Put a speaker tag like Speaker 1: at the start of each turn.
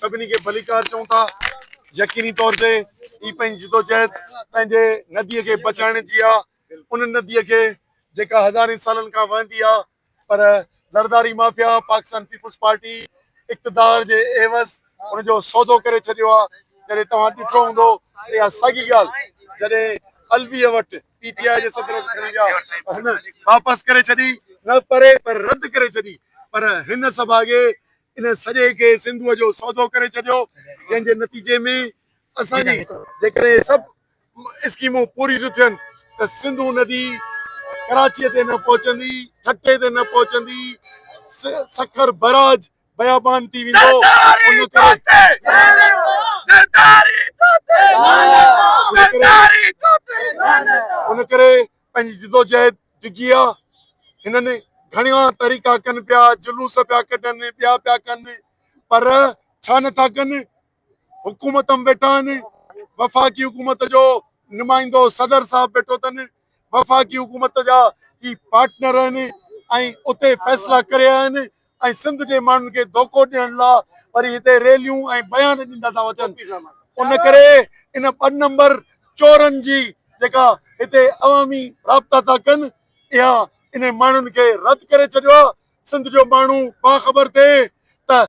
Speaker 1: سڀني کي ڀليڪار چئون ٿا. يقيني طور تي هي پنهنجي جدوجهد پنهنجي نديء کي بچائڻ جي آ، ان نديء کي جيڪا هزارين سالن کان وهندي آ، پر Zardari mafia Pakistan Peoples Party اقتدار جي عيوض ان جو سودو ڪري ڇڏيو آ. جڏهن توهان ڏٺو هوندو ته اها ساڳي ڳالهه جڏهن الويء وٽ پي ٽي آء جي صدر وٽ کڻي ويا هن واپس ڪري ڇڏي، نه پري پر رد ڪري ڇڏي، پر هن سڀاڳي ان سڄي کي سنڌوء جو سودو ڪري ڇڏيو، جنهن جي نتيجي ۾ اسان جي جيڪڏهن سڀ اسڪيمون پوريون ٿيون ٿين ته سنڌو ندي ڪراچيء تي نه پهچندي، ٺٽي تي نه پهچندي، سکر بئراج بيابان ٿي ويندو. ان ڪري پنهنجي جدوجهد ڊگهي آ. هنن گهڻا طريقا ڪن پيا، جلوس پيا ڪڍن، ٻيا پيا ڪن، پر ڇا نٿا ڪن؟ حڪومت ۾ ويٺا آهن، وفاقي حڪومت جو نمائندو صدر صاحب ويٺو اٿن، وفاقي حڪومت جا هي پارٽنر آهن ۽ اتي فيصلا ڪري آيا آهن ۽ سنڌ جي ماڻهن کي ڌوڪو ڏيڻ لا وري هتي ريليون ۽ بيان ڏيندا ٿا وتن. ان ڪري ان ٻه نمبر چورن جي جيڪا هتي عوامي رابطا ٿا ڪن اها انهن ماڻهن کي رد ڪري ڇڏيو آهي. سنڌ جو ماڻهو باخبر ٿئي ته.